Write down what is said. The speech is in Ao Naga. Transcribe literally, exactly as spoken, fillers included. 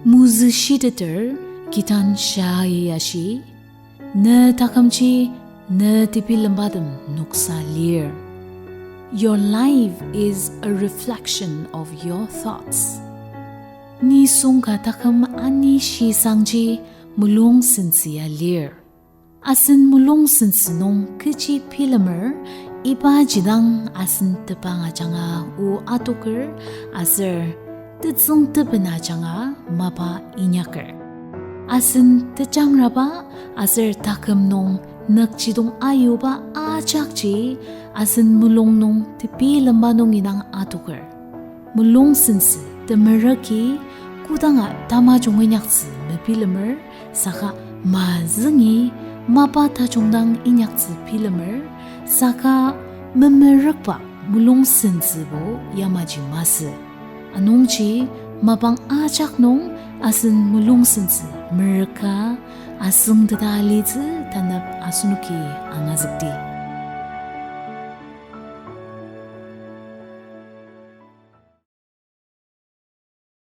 Mozü shiteter kitan shia ashi, ne takümji ne tebilembatem noksa lir. Your life is a reflection of your thoughts. Nisung ka taküm ani shisangji mulung sentsü ya lir. Asen mulung sentsü nung kechi bilemer, ibaji dang asen tebang ajanga o atoker, aser tetsüng teben ajanga mapa inyaker. Asen tejangraba aser taküm nung nükjidong ayuba ajakji asen mulung nung tebilemba nung indang atoker. Mulung sentsü temerüki kodanga tamajung inyaktsü mebilemer, saka mazüngi mapa tajung dang inyaktsü bilemer, saka memerükba mulung sentsübo yamaji masü. Anungji mapang ajak nung asen mulung sentsü merüka asüngteta alitsü tanep asenoki angazükdi.